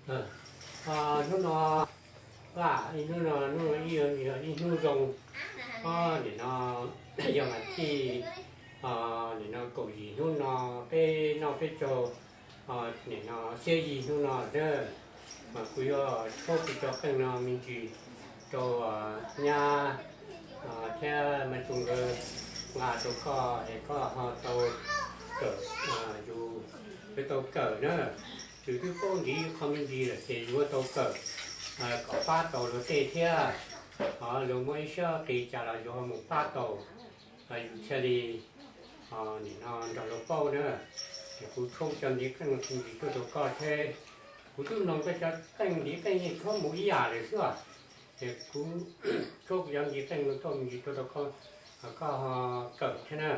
Hnub no, hnub no ib hnub zoo, nim no yog mas thij, nim no kaum yim hnub no, peb noj peb tsaug, nim no xiab yim hnub no na, mas kuv yuav tshuab kuv cov qeej no me ntsis rau nyab thiab mas tsu nkawd nqa rau koj es koj ho tau kawm, yus yuav tau kawm na. Yus twb paub ntiv qho me ntsis lawm ces yuav tau kawm kom pab tau luag tej thiab. Luag muaj ib siab qis cas los yus ho mus pab tau, yus thiaj li nim no nrog luag paub na. Ces kuv tshuab cov ntiv qeej me ntsis tuaj rau koj thiab. Kuv twb mloog koj cov qeej ntiv qeej yeej tshuab mus ib yam lawm xwb os. Ces kuv tshuab kuv cov ntiv qeej no tuaj me ntsis tuaj rau koj, koj ho kawm thiab na.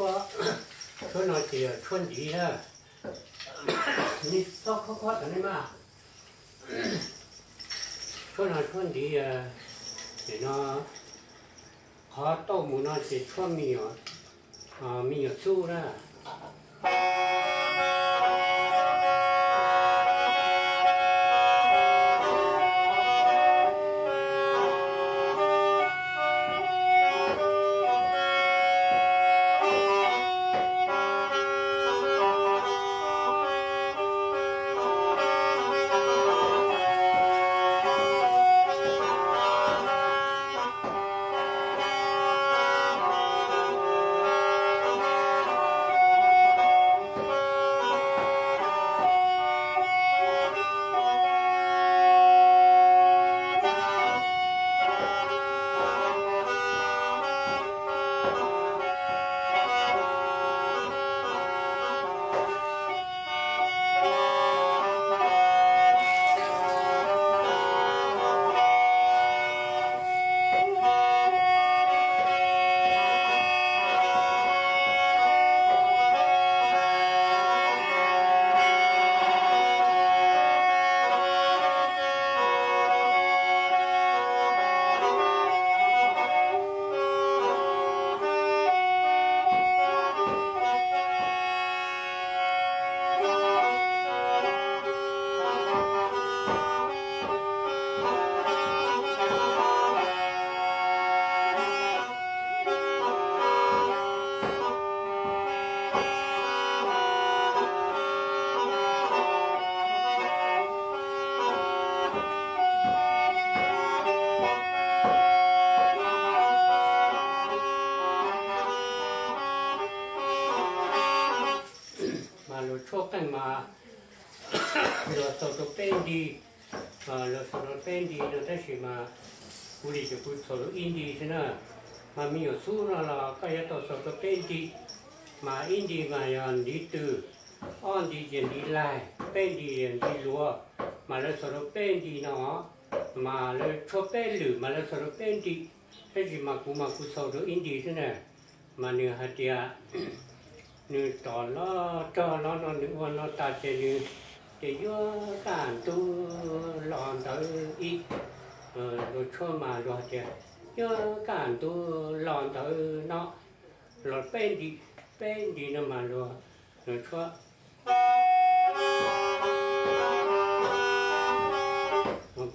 Tshuab no ces yog tshuab ntiv na. Neb txhob khob khob rau nej mas. Tshuab no tshuab ntiv, nim no qhov tauj mus no ces tshuab me nyuam xub na. Mas luag tshuab qeej mas luag xaus rau peb nti, luag xaus rau peb nti no tab sis mas kuv li ces kuv xaus rau ib nti xwb na. Mas me nyuam xub no los koj yuav tau xaus rau peb nti, mas ib nti mas yog ntiv twg, ob nti ces ntiv laig, peb nti yog ntiv luav, mas lawv xaus rau peb nti no, mas lawv tshuab peb lwm mas lawv xaus rau peb nti, tab sis mas kuv mas kuv xaus rau ib nti xwb na. Mas nws hais tias nws rov los rog los no nws ua no tas ces nws ces yuav kaj ntug los ntawd ib, luag tshuab mas luag hais tias yuav kaj ntug los ntawd no, los peb nti, peb nti no mas luag, luag tshuab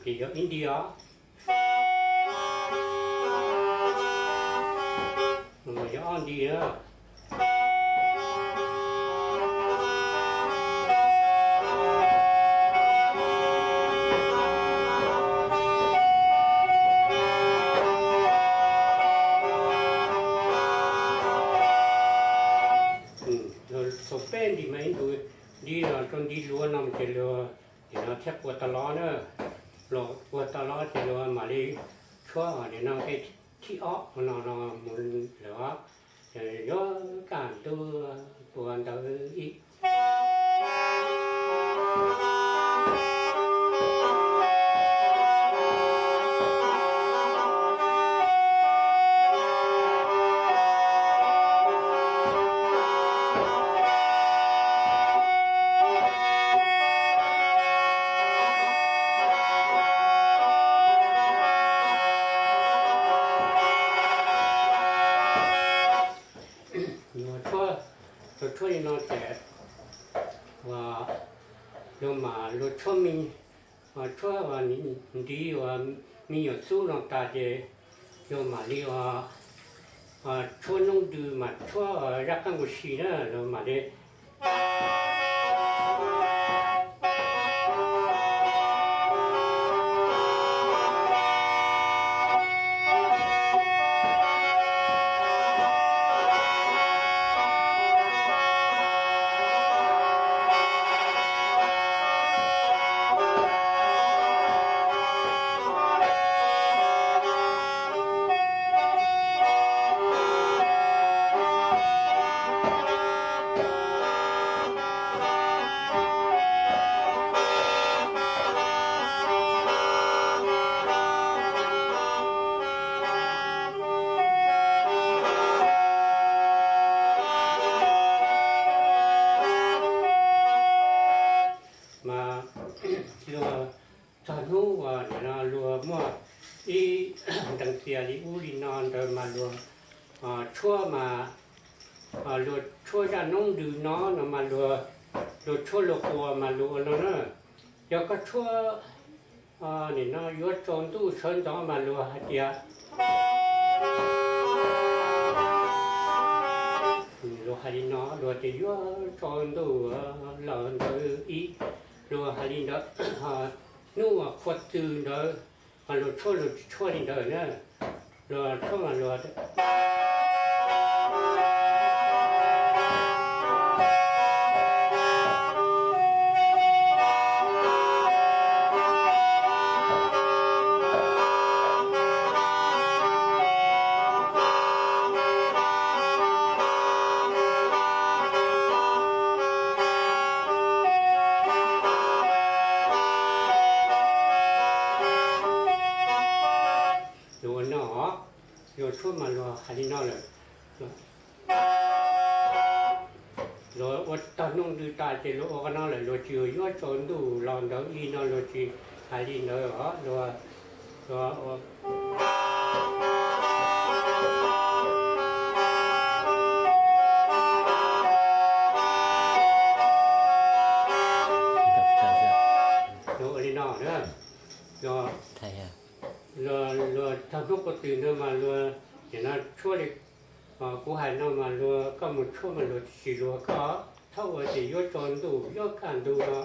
plis yog ib nti os. Yog ob nti na. Xaus peb nti mas ib ntus nti los rau nti luav no ces luag nim no thiaj quas tas los na. Los quas tas los ces luag mam li tshuab nim no peb thib ob no no mus lawm os. Yuav kaj ntug puas ntawd ib. Luag tshuab, luag tshuab li no ces luag mam luag tshuab me, tshuab ntiv uas me nyuam xub no tas ces luag mam li tshuab noob ntws mas tshuab zaj qab nkaus si na luag mam li teev tias li ub li no ntawd mas luag tshuab mas, luag tshuab zaj noob ntws no no mas luag, luag tshuab luag quas mas luag ua no na. Yog koj tshuab nim no yuav tsaus ntuj sawv ntxov mas luag hais tias, luag hais li no, luag tias yuav tsaus ntuj los ntawd ib, luag hais li ntawd, hnub uas qhua txws ntawd, luag tshuab luag tsis tshuab li ntawd na. Luag tshuab mas luag luag ua no, luag tshuab mas luag hais li no lawm. Luag ua tog noob ntws tas ces luag ua qhov no lawm, luag tsis yuav tsaus ntuj los ntawd ib no luag tsis hais li ntawd os, luag, luag ua luag ua li no na, luag, luag tog hnub qhua txws ntawd mas luag nim no tshuab li kuv hais no mas luag, koj mus tshuab mas luag tsis luag koj, txhob ua tias yuav tsaus ntuj yuav kaj ntug no.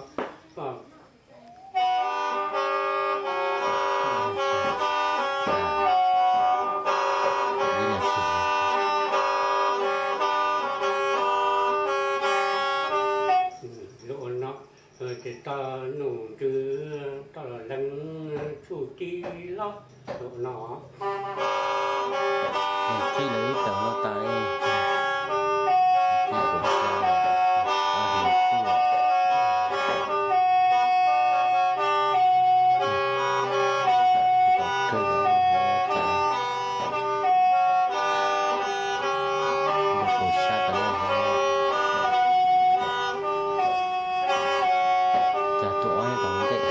Luag ua no, ces tog noob ntws toj los leej tsuj tib lob, luag ua no. Qhib lawv ib tawm no tas, qhib kaum xya, ob hlis tuaj, kaum kawg tas, kaum xya tas, cas tuaj ob hnub tau ntej.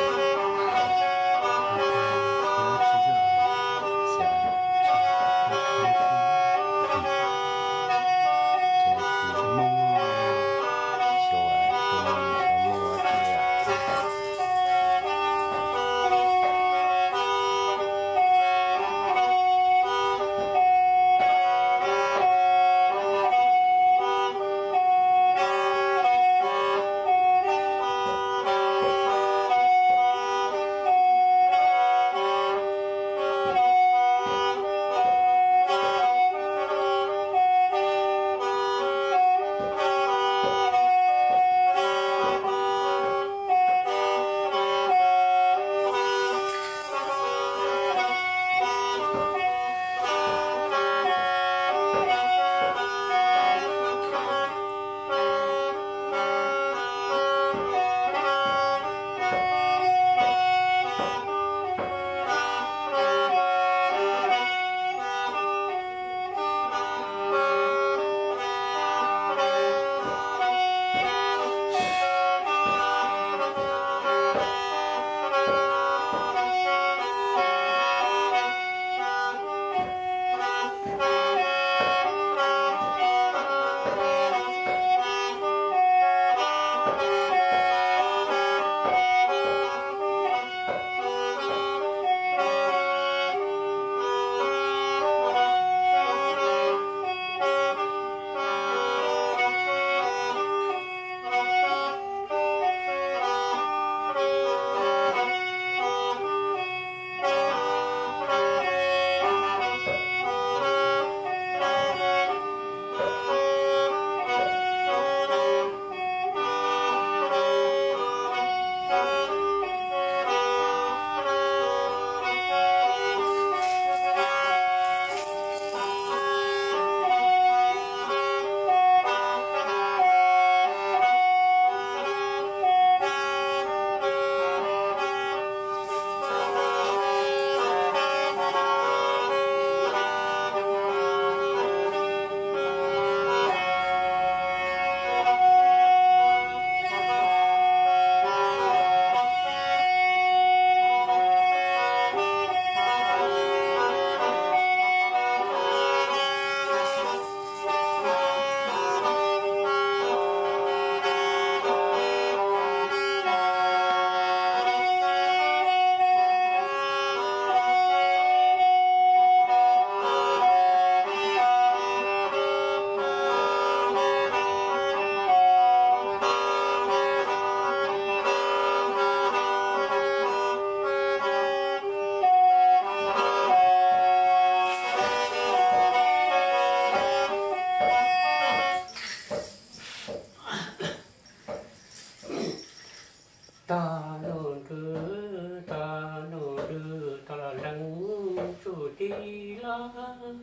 Tog nus nrws, tog nus nrws, tog los lees tsuj tib loj,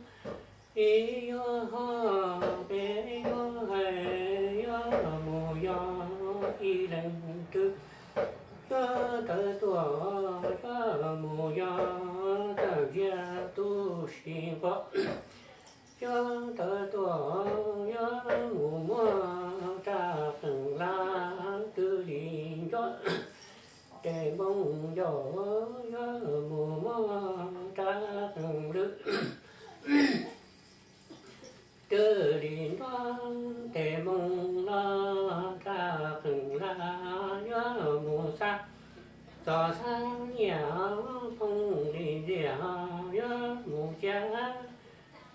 ib yuav ho peb yuav hais, yuav mus yos ib leeg twg, yuav tawm tuaj, yuav mus yos tawm kiag tu si nquag, yuav tawm tuaj, yuav mus muab raj qeej laj twb li ncuab, tes npoo yos yuav mus muab raj qeej lwj twb li ncuab, tes npoo los raj qeej laj yuav mus xa, txog xa nyiaj poob li ntiaj, yuav mus cia raj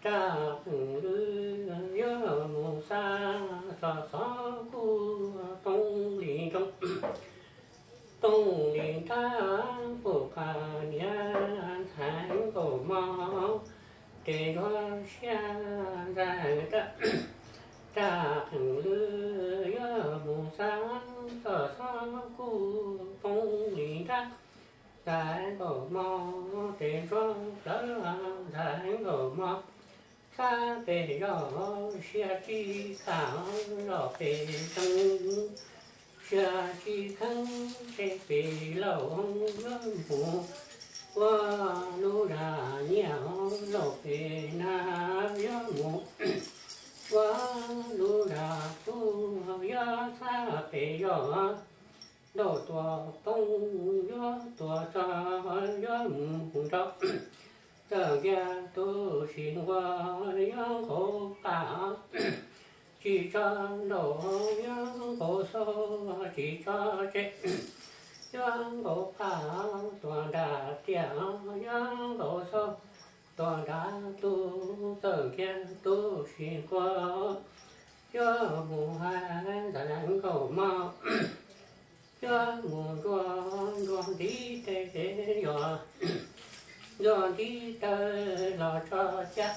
qeej lwj yuav mus xa, txog xov kuj poob li nroo, poob li nrab, pum qas niav ntxhais nkaus mog, tes yuav siab ntxais raj, raj qeej lwj yuav mus xa, txog xov kuj poob li nrab, ntxhais nkaus mog, tes ntsuag plawv ntxhais nkaus mog, xab pem zos siab tsis kham los pem zeeg, siab tsis kheev seb pem lauj yuav mus ua lub dag nyiaj, lauj pem nab yuav mus ua lub dag tub, yuav xab pem zos nrauj tuaj poob, yuav tuaj txog yuav mus nrauj, txawm kiag tu si nquag yuav nqus qab, tsis tso nraum yuav nqus xauj, tsis tso tseg yuav nqus qab, tuaj nram tiaj yuav nqus xauj, tuaj nram tub, txawm kiag tu si nquag yuav mus hais ntxhais nkaus mog, yuav mus ntsuag ntsuag ntiv tes, yog ntsuag ntiv taw los tso cab.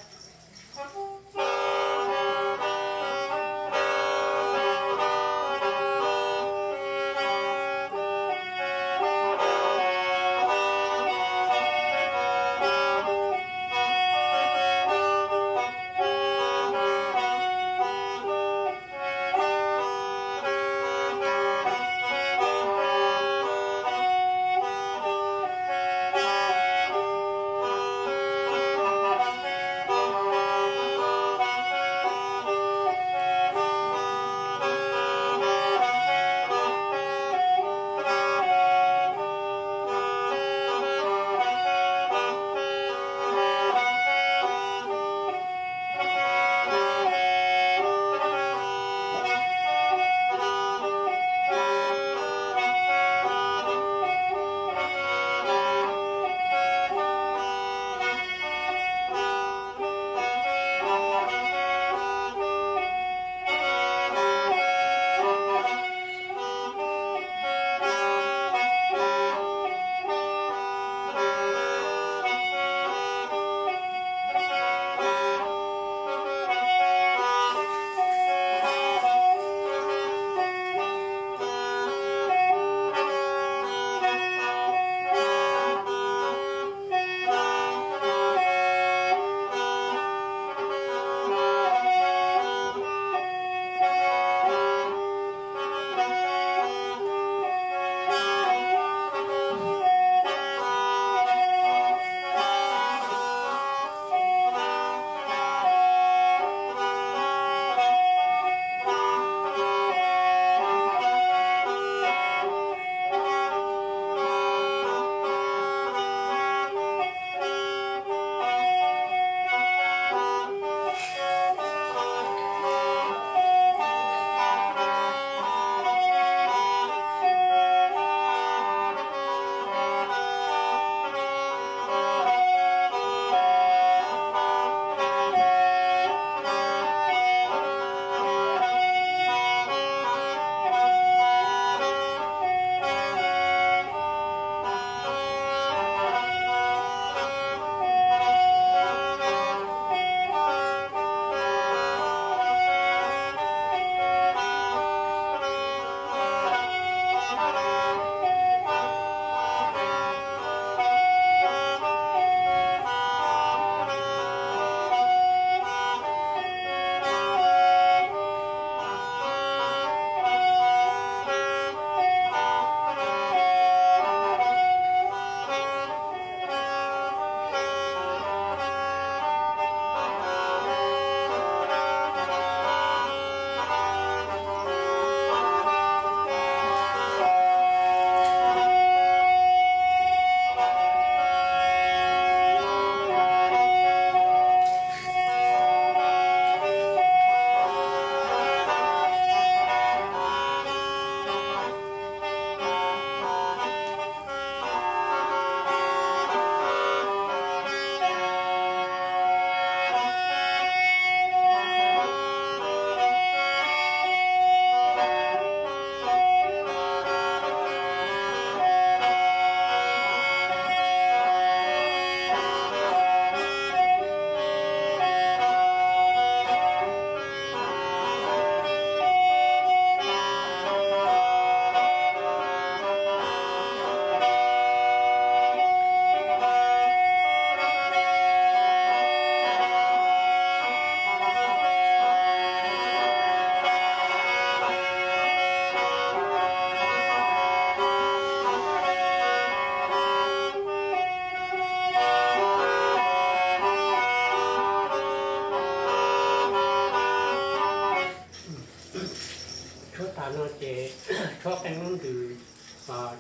Tag no ces tshuab qeej noob ntws,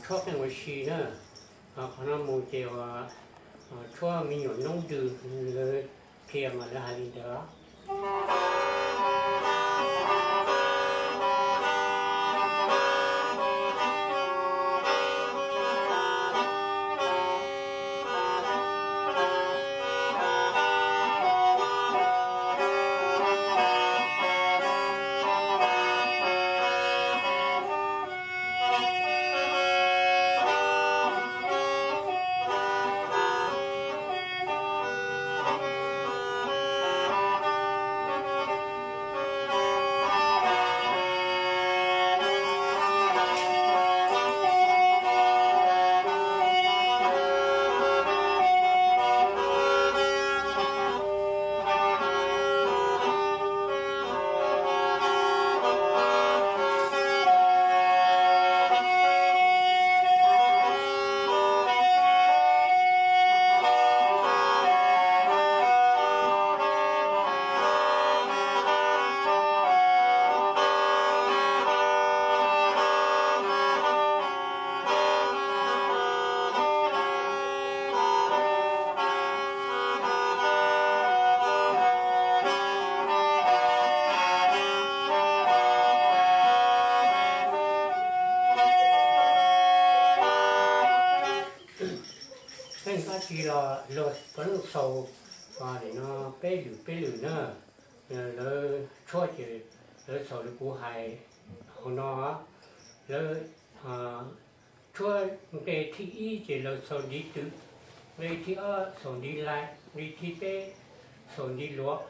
tshuab qeej ua si na. Qhov no mus ces tshuab me nyuam noob ntws, lawv qhia mas lawv hais li ntawd. Pheej dab tsi los luag pheej xaus no peb lwm peb lwm na. Lawv tshuab ces lawv xaus li kuv hais hauv no. Lawv tshuab nqe thib ib ces lawv xaus ntiv twm, nqe thib ob xaus ntiv lais, nqe thib peb xaus ntiv luav.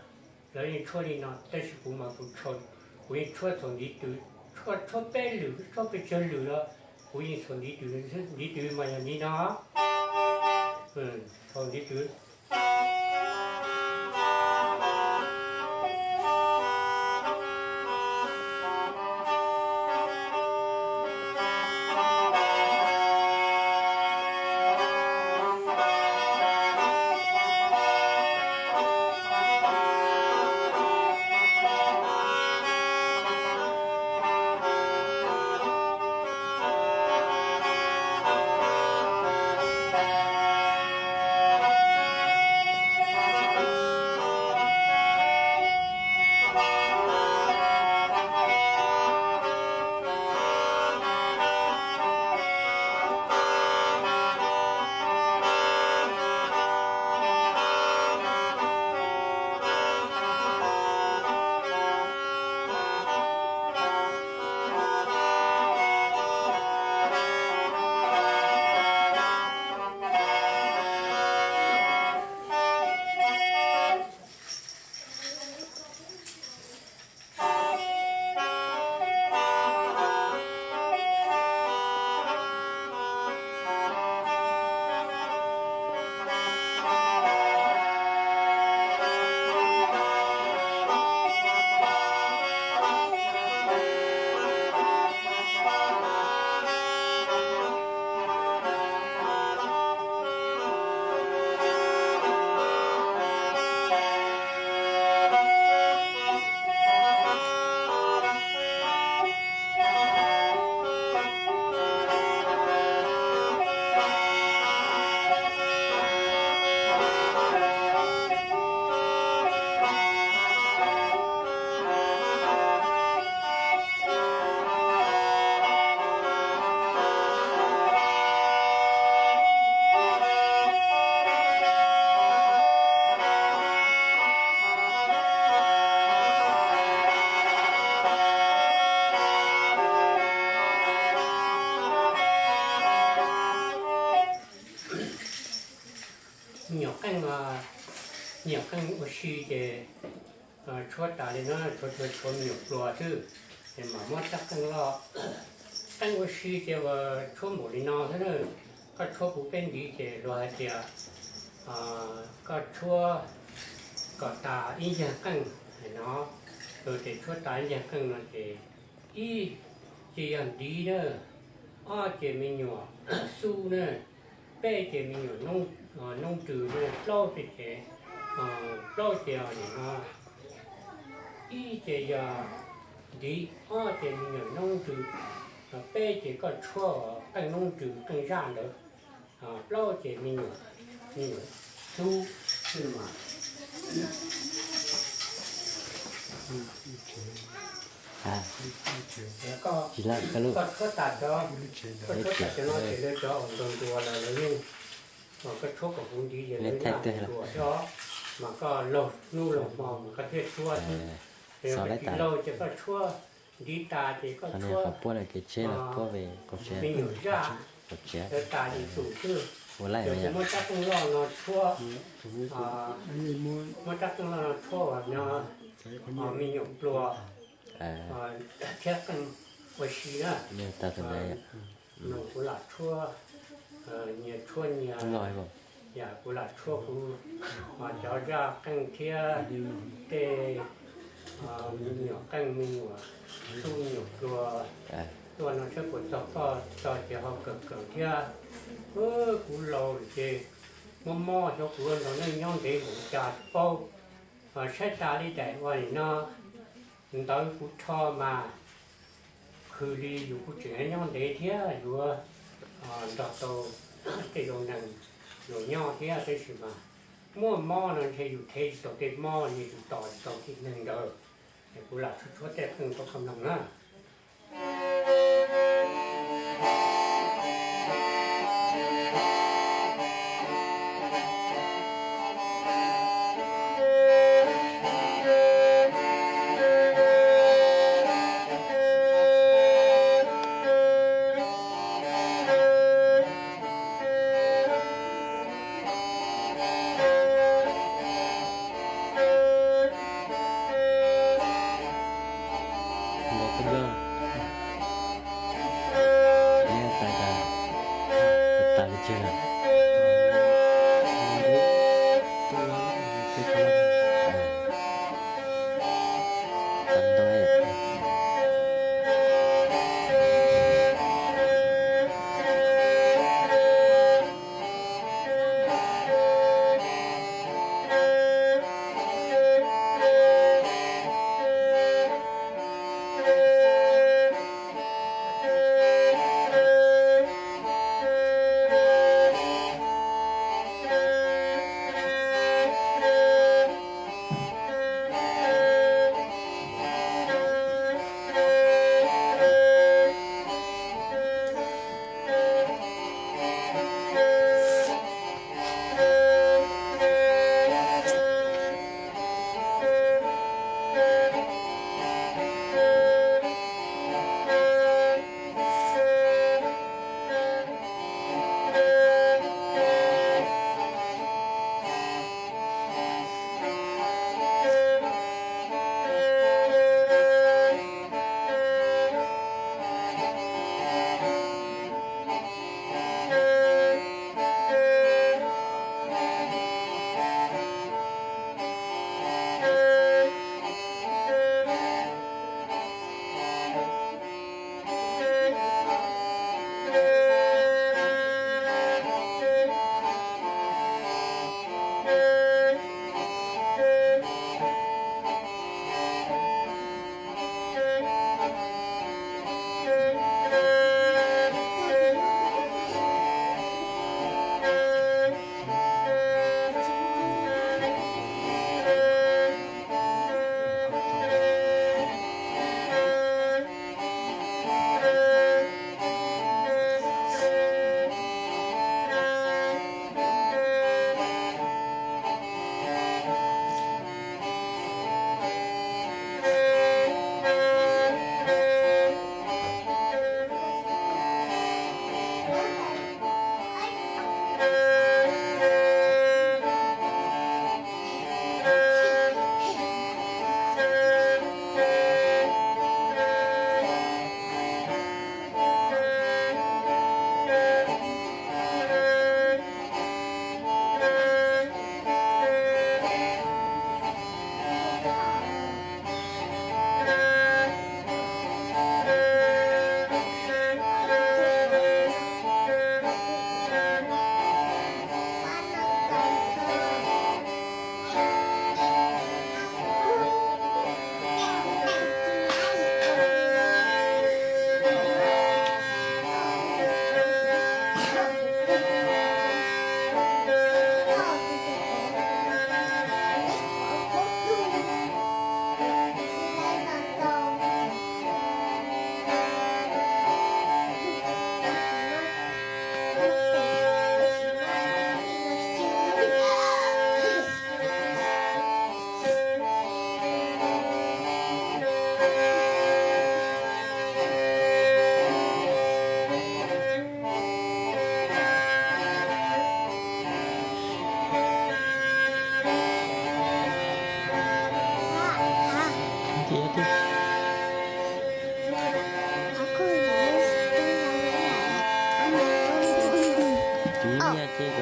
Lawv yeej tshuab li no tab sis kuv mas kuv, kuv yeej tshuab xaus ntiv twm, tshuab, tshuab peb lwm, tshuab pes tsawg lwm los kuv yeej xaus ntiv twm, ntiv twm mas yog ntiv no, xaus ntiv twm. Nyuam qeej, nyuam qeej ua si ces tshuab tas li no, tshuav, tshuav me nyuam pluas xwb, ces mam muab rab qeej loj. Qeej ua si ces uas tshuab npaum li no xwb na. Koj tshuab puv peb ntiv ces luag hais tias koj tshuab kom tas ib ncag qeej no. Luag tias tshuab tas ib ncag qeej no ces ib ces yog ntiv na, ob ces me nyuam xub na, peb ces me nyuam noob rws na, plaub ces, plaub ces nim no ib ces yog Ntiv ob ces me nyuam noob ntsws, peb ces koj tshuab qeej noob ntsws qeej zaj ntawd, plaub ces me nyuam, me nyuam xub. Koj tshuab tas cov, koj tshuab tas cov no ces lawv cov uas ntuas ntuas lawm lawv yeej, koj tshuab kom huv ntiv ces lawv yeej ntuas thiab os, mas koj laug hnub laug hmo mas koj thiaj tshuab xwb. Yog koj tsis laug ces koj tshuab ntiv tas ces koj tshuab me nyuam zaj, lawv tas ces tus xwb. Ces kuv muab rab qeej loj no tshuab, muab rab qeej loj no tshuab uas no me nyuam pluas thiab qeej ua si na. Kuv lam tshuab nyias tshuab nyias, yam kuv lam tshuab kuv cov zaj qeej thiab tej me nyuam qeej me nyuam xub me nyuam pluas tuaj no saib puas txog koj, txog ces ho kawm kawm thiab. Kuv laus lawm ces mob mob xyov kuv ua nrog nej nyob ntev npaum li cas tsis paub. Saib tas li daim ua nim no ntawv kuv rho mas khwv li yus kuj tseem nyob ntev thiab yuav nrog tau tej zoo neeg los nyob thiab, tab sis mas muaj mob no ntshe yus thev tsis tau tej mob, yus tos tsis tau tej neeg ntawd. Es kuv lam tshuab tshuab tej qeej rau koj mloog na. Tsis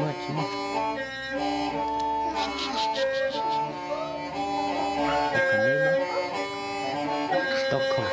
muaj, tsis muaj. Tau khoom.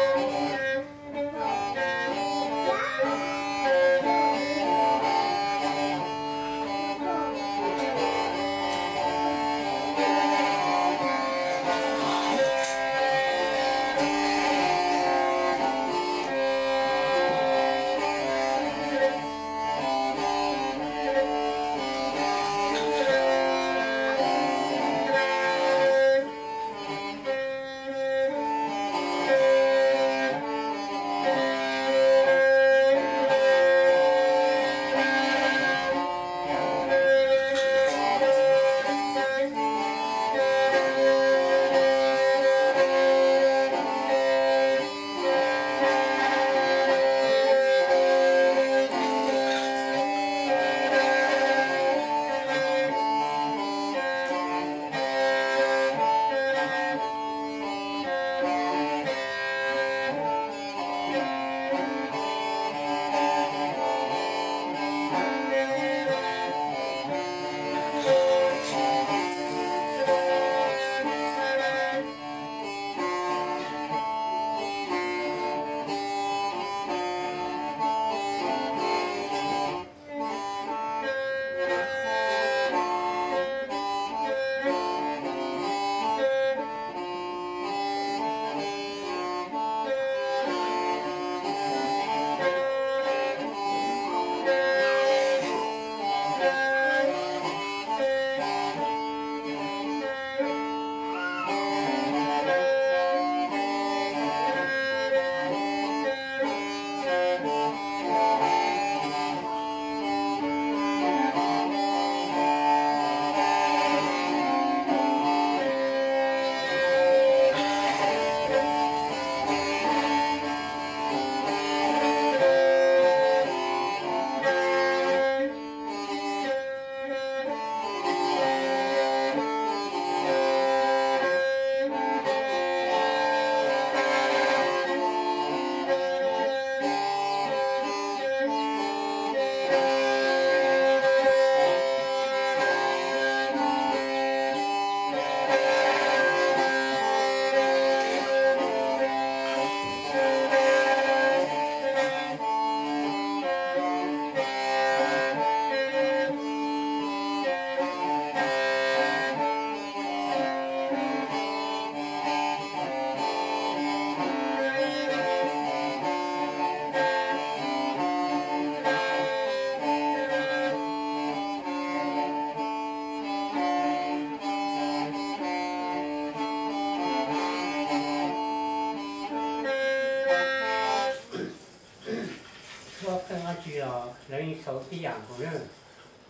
Tshuab qeej dab tsi los lawv yeej xaus tib yam nkaus na.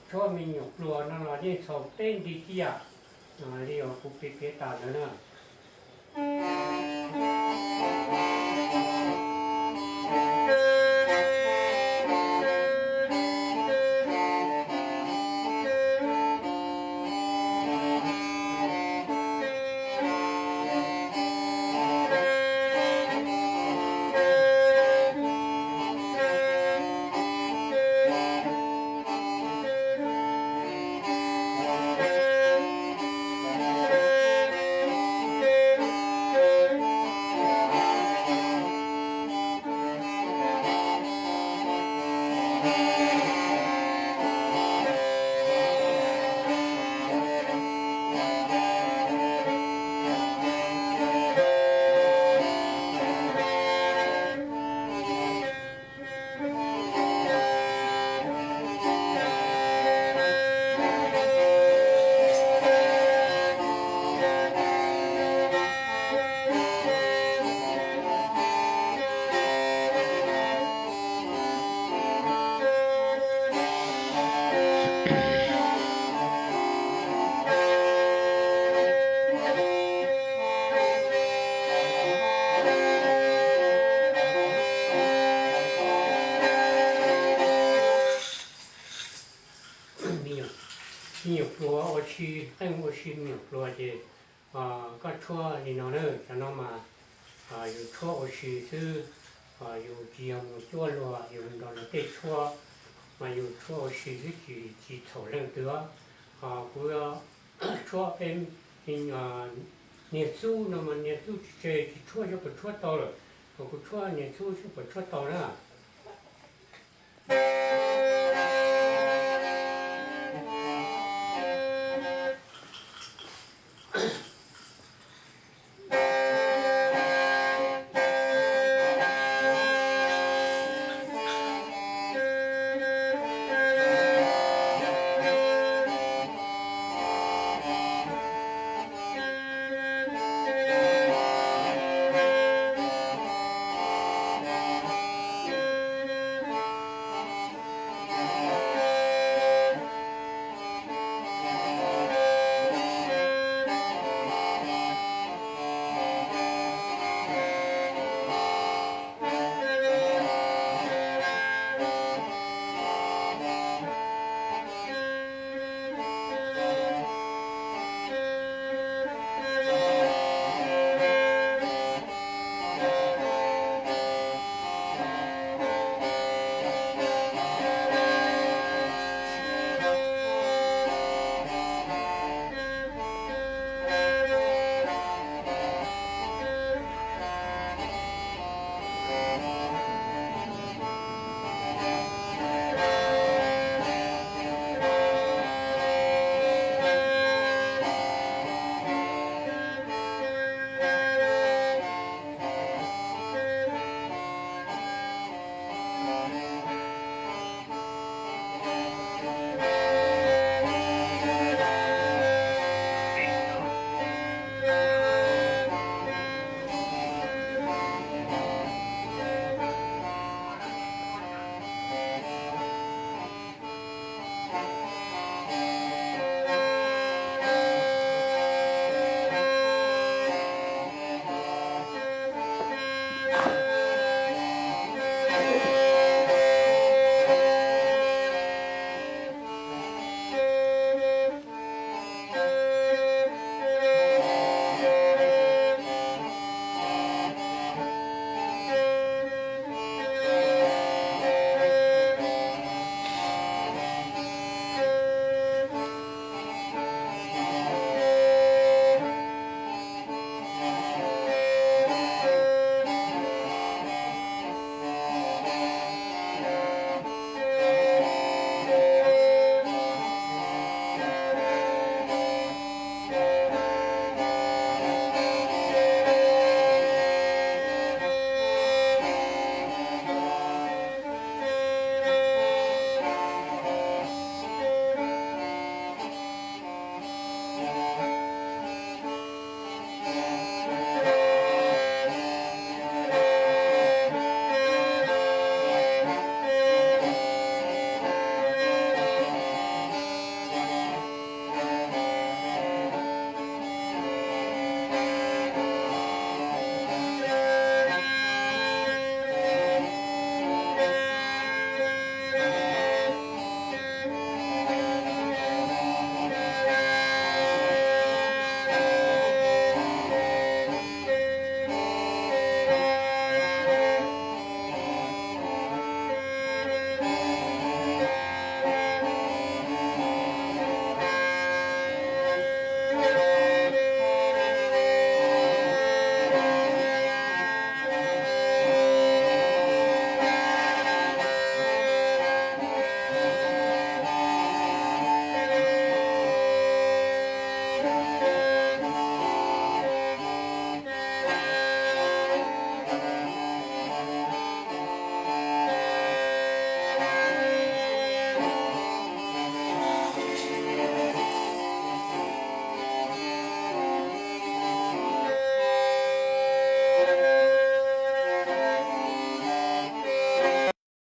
Tshuab me nyuam pluag no los yeej xaus teb nti tib yam li uas kuv piav piav tas ntawd na. me nyuam pluag ua si, qeej ua si me nyuam pluag ces koj tshuab li no na, cov no mas yus tshuab ua si xwb, yus tsis yog mus cuab luag, yus nrog luag tej tshuab, mas yus tshuab ua si xwb tsis txhaum leej twg. Kuv tshuab peb niag xub no mas niag xub tsis tseg, tsis tshuab xyov puas tshuab tau lawm, mas kuv tshuab niag xub xyov puas tshuab tau na.